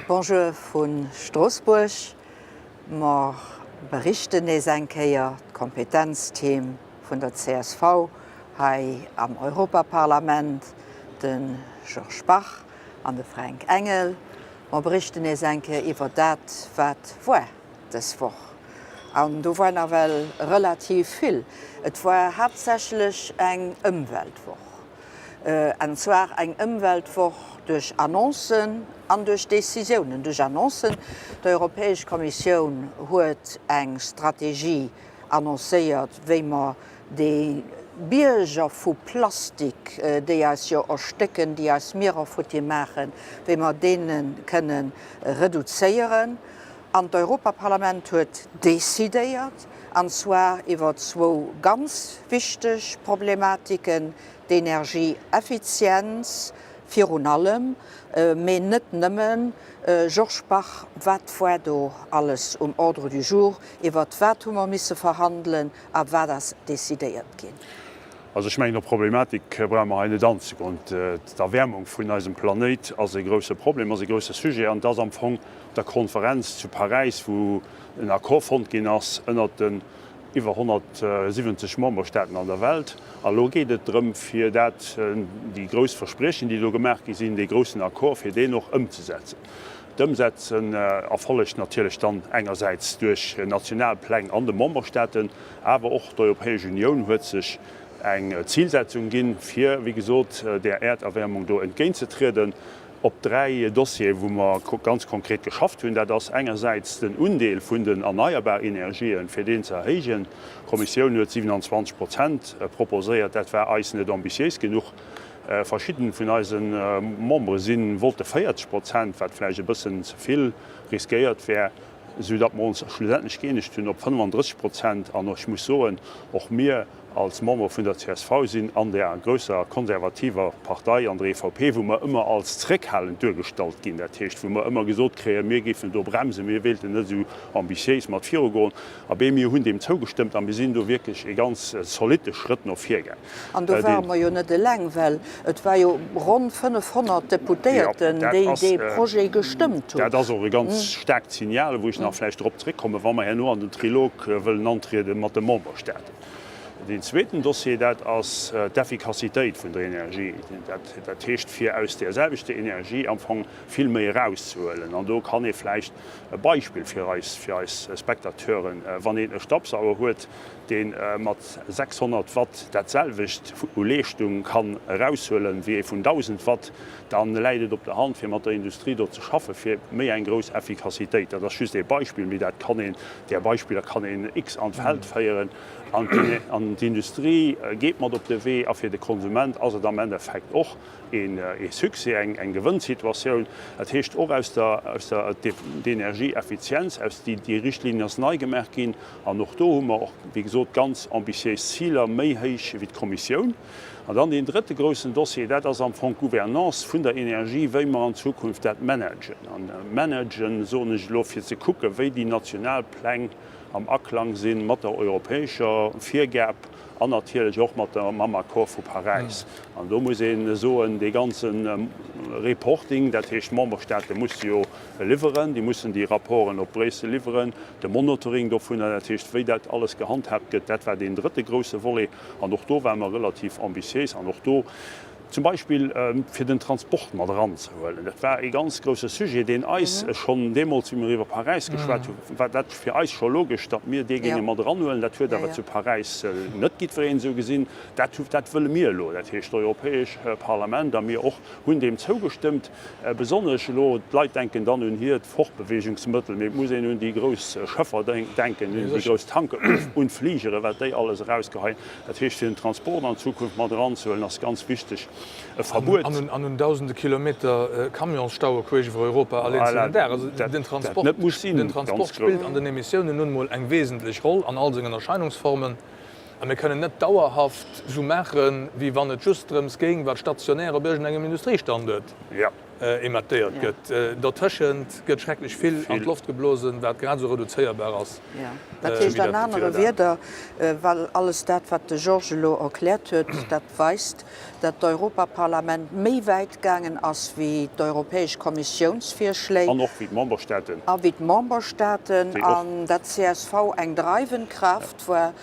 Bonjour vu Stroossbuerg. Mer berichten nees eng Kéier d'Kompetenzteam vun der csv hei am Europaparlament, de Georges Bach an de Fränk Engel. Mer berichten nees eng Kéier iwwer dat, wat war dës Woch. An do war nawell relativ vill. Et war haaptsächlech eng Ëmweltwoch. An zwar eng Ëmweltwoch duerch Annoncen an duerch Décisiounen. Duerch Annoncen, D'Europäesch Kommissioun huet eng Strategie annoncéiert, wéi mer déi Bierger vu Plastik, déi eis jo erstécken, déi eis Mierer futti maachen, wéi mer deene kënne reduzéieren. An d'Europaparlament huet decidéiert, an zwar iwwer zwou ganz wichteg Problematiken, d'Energieeffizienz virun allem, mee net nëmmen. Georges Bach, wat war do alles um Ordre du jour? Iwwert wat hu mer misse verhandelen a wat ass decidéiert ginn? Also ech mengen, op d'Problematik brauche mer hei net anzegoen. D'Erwäermung vun eisem Planéit ass e grousse Problem, ass e grousse Sujet an et ass am Fong op der Konferenz zu Paräis, wou en Accord fonnt ginn ass ënnert den iwwer 170 Memberstaaten an der Welt. A lo geet et drëm, fir dat, déi grouss Verspriechen, déi do gemaach gi sinn, dee groussen Accord, fir deen och ëmzesetzen. D'Ëmsetzen erfollegt natierlech dann engersäits duerch national Pläng an de Memberstaaten, awer och d'Europäesch Unioun huet sech eng Zilsetzung ginn, fir, wéi gesot, där Äerderwäermung do entgéintzetrieden. Op 3 Dossiere wou mer ganz konkret geschafft hunn. Dat ass engersäits den Undeel vun den erneierbar Energien, fir deen ze erhéijen. D'Kommissioun huet 27 Prozent proposéiert. Dat war eis net ambitiéis genuch. Verschidden vun eise Membere si wollte 40 Prozent, wat vläicht e bëssen ze vill riskéiert wär, esou datt mer ons schlussendlech gëeenegt hunn op 35 Prozent. An ech muss soen, och mir als Member vun der csv sinn an där grousser konservativer Partei, an der EVP, wou mer ëmmer als zréckhalend duergestallt ginn, dat heescht, wou mer ëmmer gesot kréien, mir géifen do bremsen, mir wéilten net esou ambitiéis mat virugoen. Abee, mir hunn deem zougestëmmt a mir sinn do wierklech e ganz zolitte Schrëtt no vir gaang. An do ware mer jo net eleng, well et war jo ronn 500 Deputéierten, déi dee Projet gestëmmt hunn. Dat ass och e ganz staarkt Signal, wou ech nach vläicht drop zréckkommen, wa mer herno an den Trilog wëllen antriede mat de Memberstaaten. Deen zweeten Dossier, dat ass d'Effikassitéit vun der Energie. Dat heescht, fir aus där selwechter Energie am Fong vill méi erauszehuelen. An do kann ee vläicht e Beispill fir eis, fir eis Spectateuren, Wann een e Staubsauger huet, dee mat 600 Watt dat selwecht u Leeschtung kann eraushuelen, wéi ee vun 1.000 Watt, da läit et op der Hand, fir mat der Industrie do ze schaffen, fir méi eng grouss Effikassitéit. Dat ass just ee Beispill, mee dat kann een, där Beispiller kann een x an d'Feld féieren. An d'Industrie geet mat op de Wee a fir de Konsument ass et am Endeffekt och ee Succès, eng Gewënnsituatioun. Dat heescht och aus der d'Energieeffizienz, aus déi Richtlinie ass nei gemaach ginn an och do hu mer och, wéi gesot, ganz ambitiéis Ziler, méi héich wéi d'Kommissioun. An dann deen drëtte groussen Dossier, dat ass am Fong d'Gouvernance vun der Energie, wéi mer an Zukunft dat managen. An managen soen ech elo, fir ze kucken, wéi déi national Pläng am Aklang si mat der europäescher Virgab an natierlech och mat der, mam Accord vu Paräis. An do muss ee soen, dee ganze Reporting, dat heescht d'Memberstaate musse jo liwweren, déi mussen déi Rapporten op Bréissel liwweren, de Monitoring dovunner, dat heescht wéi dat alles gehandhaabt gëtt, dat war deen drëtte grousse Volet. An och do ware mer relativ ambitiéis an och do zum Beispill fir den Transport mat eranzehuelen, dat war ee ganz grousse Sujet, deen eis schonn deemools, wéi mir iwwer Paräis geschwat hunn, war dat fir eis scho logesch, datt mir dee géinge mat eranhuelen. Dat huet awer zu Paräis net jiddwereen esou gesinn. Dat, dat wëlle mir elo. Dat heescht, d'Europäesch Parlament a mir och hunn deem zougestëmmt. Besonnesch elo, d'Leit denken dann un hiert Fortbeweegungsmëttel, mee et muss een un déi grouss Schëffer denken, un déi grouss Tanker, un d'Fligere, wat déi alles erausgeheien. Dat heescht, fir den Transport an Zukunft mat eranzehuelen, ass ganz wichteg e Verbuet. An un dausende Kilometer Camionsstaue queesch iwwer Europa all eenzelnen Dag. Also den Transport, den Transport spillt an den Emissiounen nun emol eng wesentlech Roll an all sengen Erscheinungsformen. A mir kënnen net dauerhaft esou maachen, wéi wann et just drëms géing, wat stationär op iergendengem Industriestanduert. Emettéiert gëtt. Dertëschent gëtt schrecklech vill an d'Loft geblosen, wat grad esou reduzéierbar ass. Jo, dat heescht an anere Wierder, well alles dat, wat de Georges elo erkläert huet, dat weist, datt d'Europaparlament méi wäit gaangen ass wéi d'Europäesch Kommissiounsvirschléi. An och wéi d'Memberstaaten. A wéi d'Memberstaaten. An datt csv eng dreiwend Kraaft war,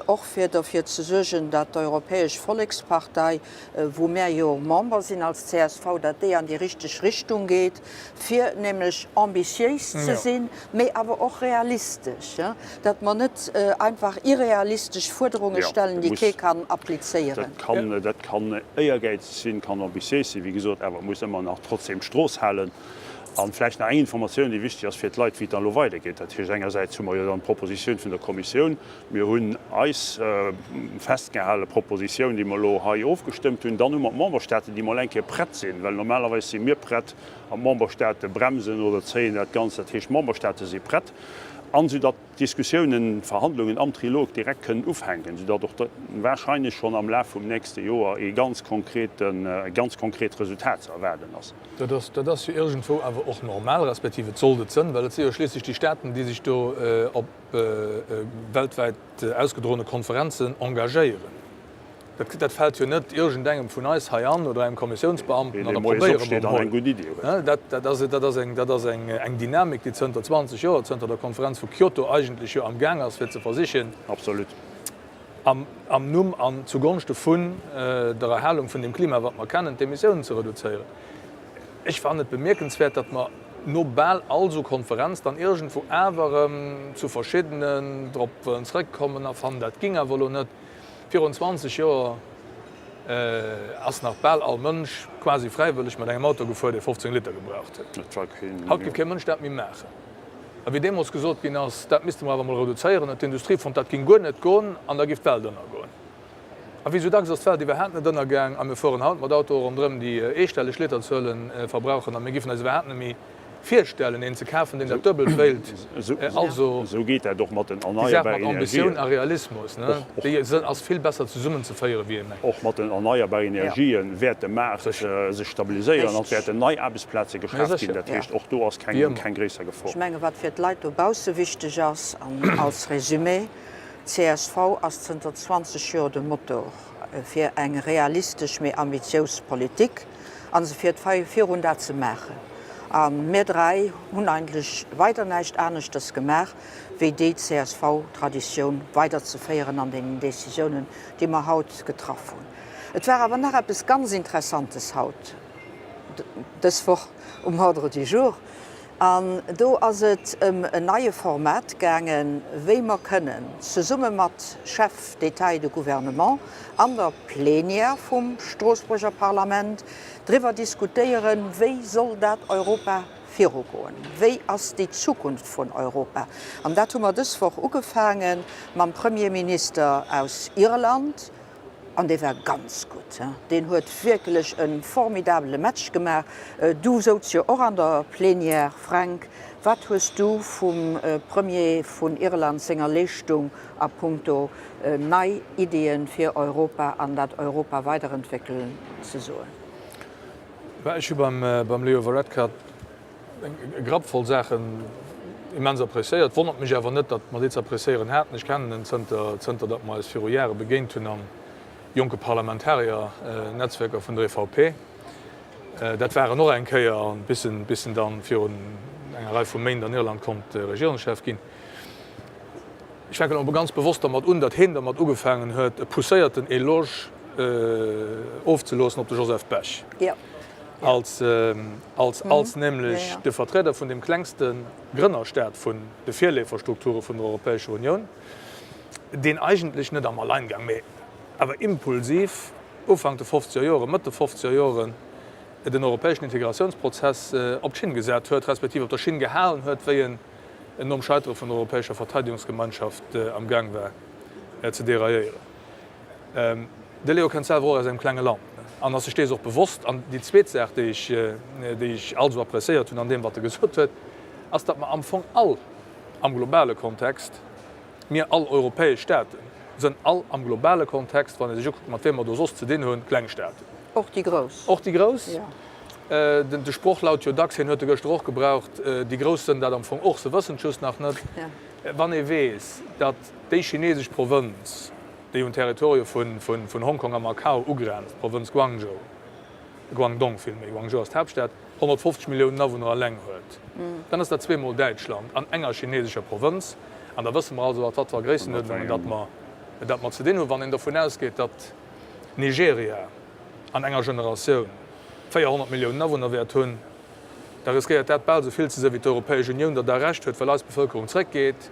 och fir derfir ze suergen, datt d'Europäesch Vollekspartei wou mär jo Member sinn als csv, datt déi an déi richteg Richtung geet, fir nämlech ambitiéis ze sinn, mee awer och realistesch, datt mer net einfach irrealistesch Fuerderunge stellen, déi kee kann applizéieren. Dat kann éiergäizeg sinn, kann ambitiéis sinn, wéi gesot, awer et muss ëmmer nach trotzdem d'Strooss halen. A vläicht nach eng Informatioun, déi wichteg ass fir d'Leit, wéi et dann elo weidergeet. Dat heescht, engersäits hu mer jo dann d'Propositioun vun der Kommissioun, Mir hunn eis festgehale Propositioun, déi mer elo hei ofgestëmmt hunn. Dann hu mer d'Memberstaaten, déi mol eng Kéier prett sinn, well normalerweis si mir prett an d'Memberstaate bremsen oder zéien dat Ganzt. Dat heescht, d'Memberstaate si prett, an soudatt d'Diskussiounen, d'Verhandlungen am Trilog direkt kënnen ufänken, soudatt och wahrscheinlech schonn am Laf vum nächste Joer ee ganz konkreten, e ganz konkret Resultat ze erwaarden ass. Dat ass, dat ass jo iergendwou awer och normal, respektiv et sollt et sënn, well et si jo schliesslech déi Staaten, déi sech do op weltwäit ausgedroene Konferenzen engagéieren. Dat fält jo net iergendengem vun eis hei an oder engem Kommissiounsbeamten an da probéiere mer emol. Dat ass eng Dynamik, déi zënter 20 Joer, zënter der Konferenz vu Kyoto eigentlech jo am Gaang ass, fir ze versichen, am Numm an zugonschte vun der Erhalung vun dem Klima, wat mer kennen, d'Emissiounen ze reduzéieren. Ech fannen et bemierkenswäert, datt mer no bal all esou Konferenz dann iergendwou awer erëm zu verschiddenen drop wëllen zrëckkommen a fannen, dat ging awer elo net. Virun 20 Joer ass nach bal all Mënsch quasi fräiwëlleg mat engem Auto gefuer, dee 15 Liter gebraucht huet. Haut géif kee Mënsch dat méi maachen. A wéi deemools gesot ginn ass, dat misste mer awer emol reduzéieren, huet d'Industrie fonnt, dat ging guer net goen an da géif d'Welt ënnergoen. A wéi sou dacks ass d'Welt iwwerhaapt net ënnergaang a mir fueren haut mat Autoe ronderëm, déi eestelleg Literzuele verbrauchen a mir giffen eis iwwerhaapt net méi virstellen, een ze kafen, deen dat Duebelt wéilt. Also, Esou geet dat och mat den déi Saach mat erneierbaren Ambitioun Energien. a Realismus, ne, déi ass vill besser zesummenzeféieren, wéi ee mengt. Och mat den erneierbaren Energië wäert de Maart sech stabiliséieren an et wäerten nei Aarbechtsplaze geschaaft ginn. Dat heescht, och do ass keng gréisser Gefor. Ech menge wat fir d'Leit dobausse wichteg ass, an als Résumé, Csv ass zënter 20 Joer de Motor fir eng realistesch mee ambitious Politik a se fiert virun dat ze maachen. A mir 3 hunn eigentlech weider näischt aneschters gemaach, wéi déi CSV-Traditioun weiderzeféieren an deenen Décisiounen, déi mer haut getraff hunn. Et war awer nach eppes ganz Interessantes haut, dës Woch um Ordre du jour. An do ass et ëm en neie Format gaangen, wéi mer kënnen zesumme mat Chefs d'État et de Gouvernement an der Plénière vum Stroossbuerger Parlament driwwer diskutéieren, wéi soll dat Europa virugoen, wéi ass déi Zukunft vun Europa. An dat hu mer dës Woch ugefaange mam Premierminister aus Irland, An dee war ganz gutt. Deen huet wierklech e formidabele Match gemaach. Du souz jo och an der Plenière, Fränk. Wat hues du vum Premier vun Irland senger Leeschtung a punkto nei Iddien fir Europa an dat Europa weiderentwéckelen ze soen? Ech hu beim Leo Varadkar E Grapp voll Saachen immens appréciéiert. Wonnert mech awer net, datt mer déi ze appréciéieren haten. Ech kennen en zënter, zënter datt mer eis viru Jahre begéint hunn am jonke Parlamentarier-Netzwerker vun der EVP. Dat war en och eng Kéier, bis en, bis en dann virun enger Rei vu Méint an Irland konnt Regierungschef ginn. Ech fänken och ganz bewosst dermat un, datt heen dermat ugefaangen huet, e pousséierten Eloge ofzeloossen op de Joseph Bech. Als, als, als nämlech de Vertrieder vun deem klengste Grënnerstaat vun de Virleeferstrukture vun der Europäescher Unioun, deen eigentlech net am Alleingang, mee awer impulsiv Ufank de fofzeger Joren, Mëtt de fofzeger Joren den europäeschen Integratiounsprozess op d'Schinn gesat huet, respektiv op der Schinn gehalen huet, wéi en nom Scheitere vun der Europäescher Verteidigungsgemeinschaft am Gaang war ze dérailléieren. De Leo kënnt selwer och aus engem klenge Land an ass sech dees och bewosst. An déi zweet Saach, déi ech, déi ech also appréciéiert hunn an deem, wat e gesot huet, ass, datt mer am Fong all am globale Kontext, mir all europäesch Staaten sënn all am globale Kontext, wann ee sech ukuckt, mat wiem mer do soss ze dinn hunn, kleng Staaten. Och déi grouss. Och déi grouss. De Sproch laut jo dacks, hien huet e gëschter och gebraucht, déi Grouss sënn dat am Fong och, se wëssen et just nach net. Wann ee weess, datt déi chinesesch Provënz, déi un Territorië vun Hongkong a Macau ugrenzt, d'Provënz Guangzhou, Guangdong villméi, Guangzhou ass d'Haaptstad, 150 Milliounen Awunner eleng huet, dann ass dat zweemol Däitschland an enger chinesescher Provënz. An da wësse mer also, wat fir Gréissenuerdnungen datt mer, datt mer ze dinn hunn. Wann een dovun ausgeet, datt Nigeria an enger Generatioun 400 Milliounen Awunner wäert hunn, da riskéiert dat bal esou vill ze sinn, wéi d'Europäesch Unioun der da Recht huet, well eis Bevëlkerung zréckgeet.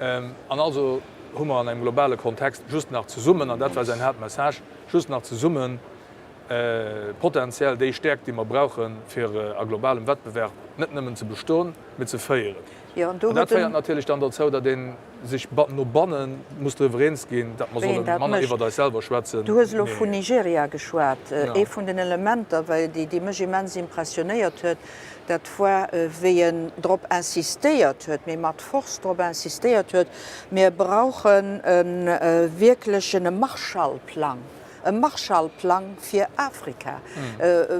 An also hu mer an engem globale Kontext just nach zesummen, an dat war säin Haaptmessage, just nach zesummen potenziell déi Stäerkt, déi mer brauchen, fir a globalem Wettbewerb net nëmmen ze bestoen, mee ze féieren. An dat féiert natierlech dann dozou, datt ee sech no banne muss driwwer eens ginn, datt mer solle manner iwwert eis selwer schwätzen. Du hues elo vun Nigeria geschwat. Ee vun den Elementer, déi mech immens impressionéiert huet, dat war, wéi en drop insistéiert huet, mee mat Force drop insistéiert huet, Mir brauchen e wierklechen Marshallplang. E Marshallplang fir Afrika,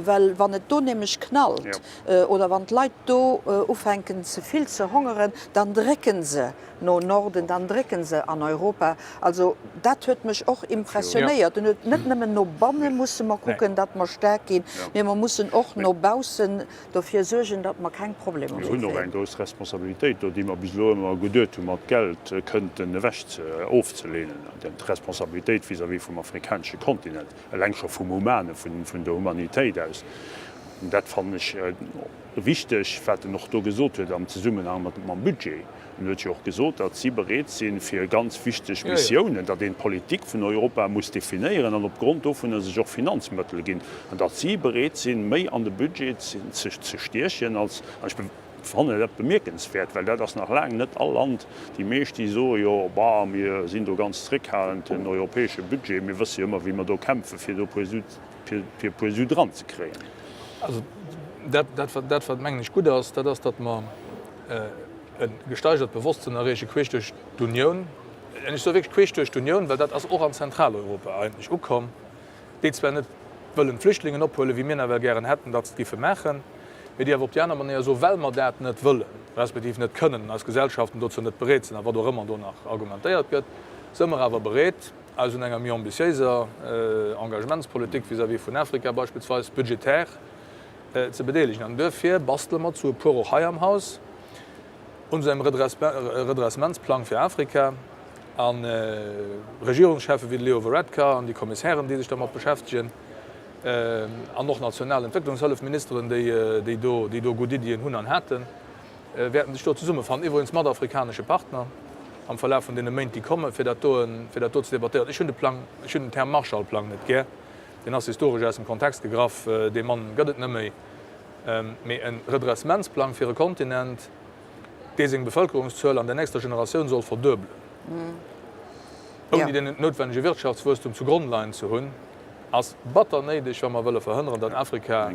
well wann et do nämlech knallt oder wann d'Leit do ufänken ze vill ze hongeren, dann drécke se no Norden, dann drécke se an Europa. Also dat huet mech och impressionéiert. En huet net nëmmen no banne musse mer kucken, datt mer staark ginn, mee mer mussen och no baussen dofir suergen, datt mer keng Problemer méi kréien. Mir hunn och eng grouss Responsabilitéit do, déi mer bis elo ëmmer geduet hu mat Geld kënnten ewech ze ofzeleenen. D'Responsabilitéit vis-à-vis vum afrikanesche Kontinent, eleng scho vum Humane, vun der Humanitéit aus, dat fannen ech wichteg, wat en och do gesot huet am Zesummenhang mam Budget. En huet jo och gesot, datt si bereet sinn, fir ganz wichteg Missiounen, datt een d'Politik vun Europa muss definéieren an opgrond dovunner sech och Finanzmëttel ginn, an datt si bereet sinn, méi an de Budget ze stiechen als, an ech fannen dat bemierkenswäert, well dat ass nach laang net all Land, déi meescht, déi soe jo, bah, mir sinn do ganz zréckhalend, den europäesche Budget, mir wësse jo ëmmer, wéi mer do kämpfen, fir do e puer Su, fir e puer Su dranzekréien. Also dat, dat wat, mengen ech, gutt ass, dat ass, datt mer e gesteigert Bewosstsënn erreeche queesch duerch d'Unioun, an ech soe wierklech queesch duerch d'Unioun, well dat ass och an Zentraleuropa eigentlech ukomm, déi zwar net wëllen d'Flüchtlingen ophuelen, wéi mir nawell gären hätten, datt se et giffe maachen, mee déi awer op déi aner Manéier soen, well mer dat net wëllen, respektiv net kënnen, an eis Gesellschaften dozou net bereet sinn a wat och ëmmer do nach argumentéiert gëtt, së mer awer bereet, eis un enger méi ambitiéiser Engagementspolitik vis-à-vis vun Afrika beispillsweis budgetär ze bedeelegen. An duerfir bastele mer zu e puer och hei am Haus un esou engem Redressementsplang fir Afrika. A Regierungscheffe wéi de Leo Varadkar an déi Kommissären, déi sech dermat beschäftegen, an och national Entwécklungshëllefministeren, déi do gutt Iddien hunn an haten, wäerten sech do zesummefannen, iwwregens mat afrikanesche Partner, am Verlaf vun deene Méint, déi kommen, fir dat do ze debattéieren. Ech hunn de Plang, ech hunn den Term Marshallplang net gär. Deen ass historesch aus dem Kontext gegraff, dee Mann gëtt et net méi. Mee e Redressementsplang fir e Kontinent, dee seng Bevëlkerungszuel an der nächster Generatioun soll verduebelen, ouni den noutwennege Wirtschaftswuesstum zu Gronn leien ze hunn, ass batter néideg, wa mer wëlle verhënneren, datt Afrika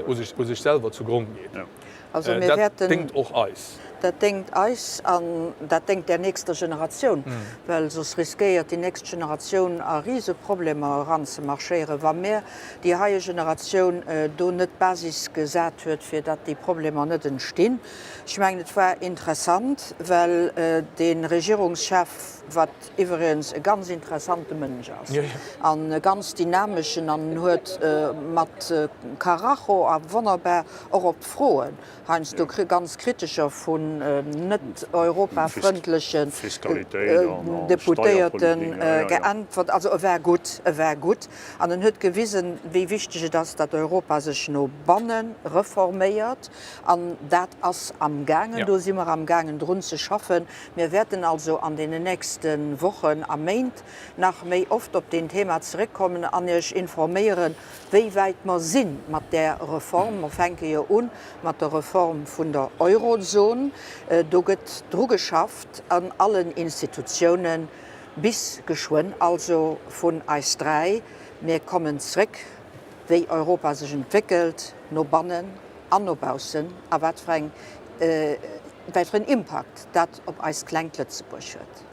u sech selwer zu Gronn geet. Also mir wäerten. Dat déngt och eis. Dat déngt eis an dat déngt där nächster Generatioun, well soss riskéiert déi nächst Generatioun a Riseproblemer eranzemarschéieren, wa mir, déi heie Generatioun, do net d'Basis gesat huet, fir datt déi Problemer net entstinn. Ech mengen, et war interessant, well dee Regierungschef, wat iwwregens e ganz interessante Mënsch ass an e ganz dynameschen an en huet mat Karacho a wonnerbar och op d'Froen, heiansdo ganz kritescher, vun net europafrëndlechen Deputéierten geäntwert. Also e war gutt, e war gutt an en huet gewisen, wéi wichteg et ass, datt Europa sech no banne reforméiert. An dat ass amgaangen, do si mer amgaangen drun ze schaffen. Mir wäerten also an deenen nächste Wochen a Méint nach méi oft op deen Thema zeréckkommen an Iech informéieren, wéi wäit mer si mat där Reform. Mer fänke jo u mat der Reform vun der Eurozon. Do gëtt dru geschafft an allen Institutiounen. Bis geschwënn also vun eis 3. Mir kommen zréck, wéi Europa sech entwéckelt, no bannen an no baussen, a wat fir eng, wat fir en Impakt dat op eist klengt Lëtzebuerg huet.